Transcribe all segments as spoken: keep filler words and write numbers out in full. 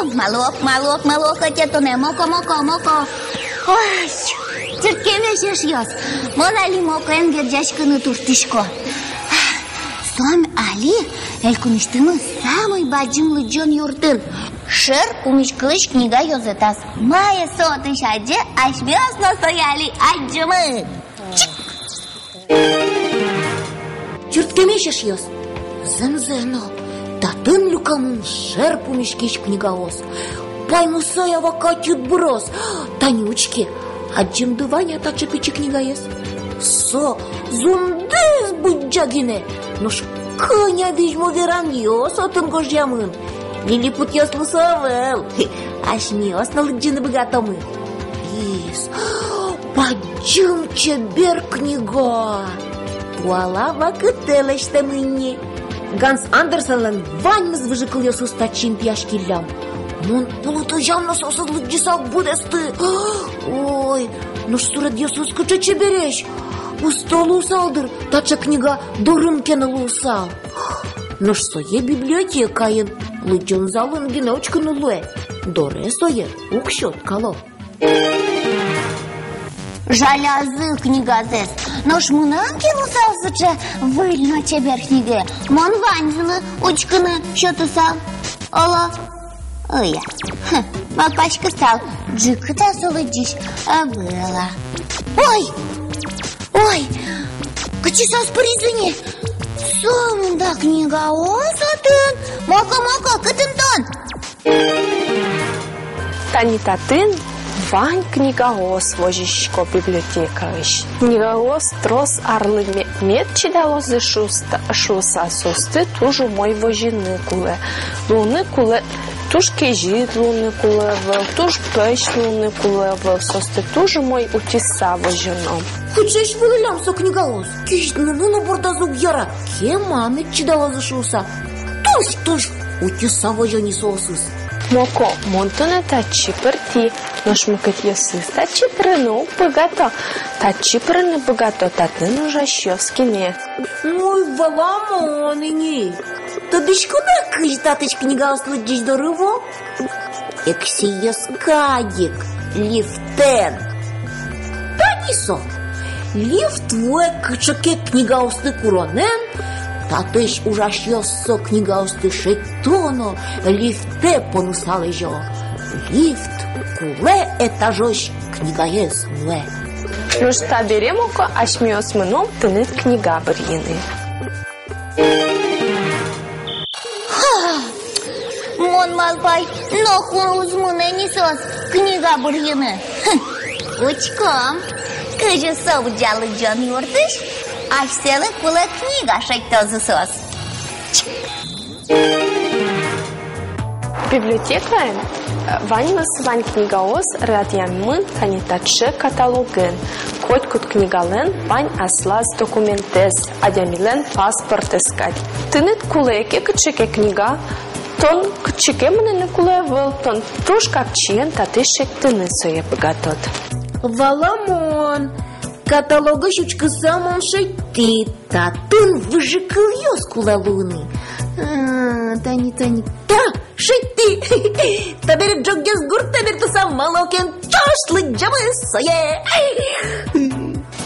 Малы ог, малы ог, малы ог ӧте тонэ, Моко, Моко, Моко. Ой, чырткемесь эшъёс, мон али Мокоен герӟаськыны туртӥсько. Со али элькунысьтымы самой бадӟым лыдӟон юртын. Шер пумиськылӥсь книга ёзэтаз. Мае со отысь адӟе, асьмеос но сое али адӟомы. Чик! Чырткемесь эшъёс, зэмзэ но, татын люкамын шер пумиськись книгаос. Паймусо-а, вакыт-а быроз? Тани учке, адӟемды вань-а таӵе пичи книгаез? Со зундыз быдӟа гинэ, нош кӧня визьмо веранъёс отын гожъямын. Лилипутъёслы со ӧвӧл. Асьмеос но лыдӟыны быгатомы. Из, бадӟым чебер книга. Туала вакытэ лэсьтэмын ни. Ганс Андерсенлэн ваньмыз выжыкылъёсыз татчы интыяськиллям. Мон пулы тӧзям но соосыз лыдӟысал быдэсты. Ой, нош суредъёсыз кыӵе чебересь. Усто луысал, дыр, таӵе книга дорын ке но луысал. Нош сое библиотекаын, лыдӟон залын гинэ учкыны луэ. Доре сое уг сёт кало. Жалязы книгазэс. Нош мыным ке луысал сыӵе выль но чебер книга, мон ваньзылы учкыны сётысал. Оло. Ой-а. Хм, малпаськысал, ӝикыт-а со лыдӟись, ӧвӧл-а. Ой! Ой! Кытчы соос пыризы ни? Сомында книгаос отын. Моко, Моко, кытын тон? Тани татын вань книгаос возисько библиотекаысь. Книгаос трос арлы ме-, мед чидалозы шуыса, шуыса, соосты туж умой возьыны кулэ. Луыны кулэ туж кезьыт, луыны кулэ ӧвӧл, туж пӧсь луыны кулэ ӧвӧл, соосты туж умой утьыса возёно. Кыӵеесь вылӥллям со книгаос? Кезьыт мыныны но бордазы уг яра, кема мед чидалозы шуыса. Туж, туж утьыса возё ни соосыз. Моко, мон тонэ татчы пыртӥ, нош мукетъёсыз татчы пырыны уг быгато. Татчы пырыны быгато татын ужасьёс гинэ. Ой, валамон ини. Тодӥськод-а, кызьы татысь книгаос лыдӟись доры вуо? Эксэйёс кадь ик, лифтэн. Тани со. Лифт вуэ кыӵе ке книгаосты куронэн, татысь ужасьёс со книгаосты шедьто но лифтэ понысал озьы. Лифт кулэ этажозь книгаез нуэ. Нош табере, Моко, асьмеос мыном тыныд книга бырйыны. Ха! Мон малпай, нокуно уз мынэ ни соос книга бырйыны. Хм, учком, кызьы со ужа лыдӟон юртысь асьсэлы кулэ книга шедьтозы соос. Библиотекаын, э, ваньмыз вань книгаос радъямын тани таӵе каталогын. Котькуд книгалэн вань аслаз документэз, адямилэн паспортэз кадь. Тыныд кулэ ке кыӵе ке книга, тон кытчы ке мыныны кулэ ӧвӧл, тон туж капчиен татысь шедьтыны сое быгатод. Валамон, каталогысь учкыса мон шедьтӥ. Татын выжыкылъёс кулэ луыны. А, тани, тани. Та, шедьтӥ. Табере ӝоггес гуртэ бертыса, малы ог эн, ӵош лыдӟомы сое.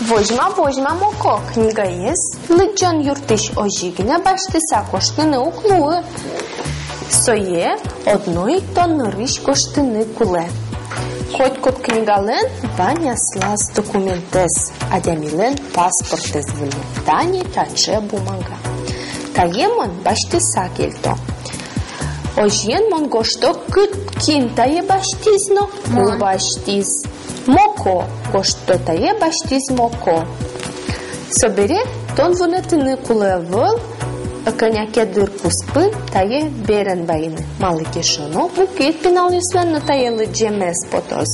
Возьма, возьма, Моко, книгаез лыдӟон юртысь озьы гинэ басьтыса гожтыны уг луы. Сое одно ик тон нырысь гожтыны кулэ. Котькуд книгалэн вань аслаз документэз, адямилэн паспортэз выллем. Тани таӵе бумага. Тае мон басьтыса кельто. Озьыен, мон гожто, кы-, кин тае басьтӥз но ку басьтӥз. Моко гожто, тае басьтӥз Моко. Собере тон вунэтыны кулэ ӧвӧл, кӧня ке дыр куспын тае берен вайыны. Малы ке шуоно, мукет пиналъёслэн но тае лыдӟемез потоз.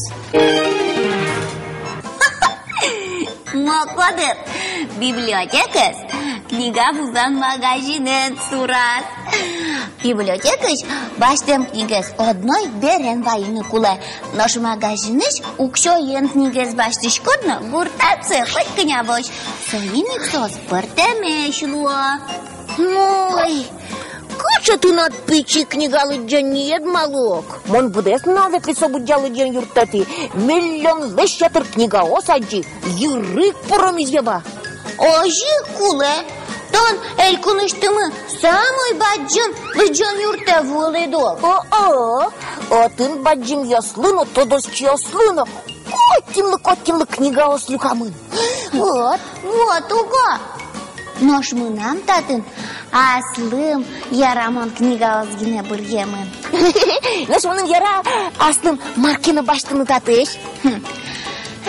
Моко дыр библиотекаез книга вузан магазинэн сураз. Библиотекаысь басьтэм книгаез одно ик берен вайыны кулэ. Нош магазинысь уксёен книгаез басьтӥськод но, гуртад сое коть кӧня возь. Соин ик соос пӧртэмесь луо. Ой, ку Таӵе тынад пичи книга лыдӟонниед малы ог? Мон быдэс нуналзэ ветлӥ со быдӟа лыдӟон юрттэтӥ, миллионлэсь ятыр книгаос адӟи, йырык пӧромиз я вал. Озьы кулэ, тон элькунысьтымы самой бадӟым лыдӟон юртэ вуылӥд ук. О-о, отын бадӟымъёслы но, тодосчиослы но котькинлы, котькинлы книгаос люкамын. Вот, вот уго. Нош мынам татын аслым ярамон книгаос гинэ быръемын. Нош мыным яра аслым мар ке но басьтыны татысь. Хм.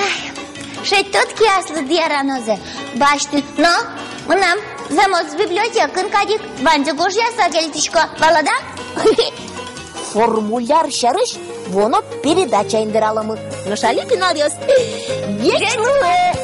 Ай, шедьтод ке аслыд яранозэ, басьты. Но мынам зэмос библиотекаын кадь ик ваньзэ гожъяса кельтӥсько, валад-а? Формуляр сярысь вуоно передачаын вераломы. Нош али, пиналъёс, ӟеч луэ!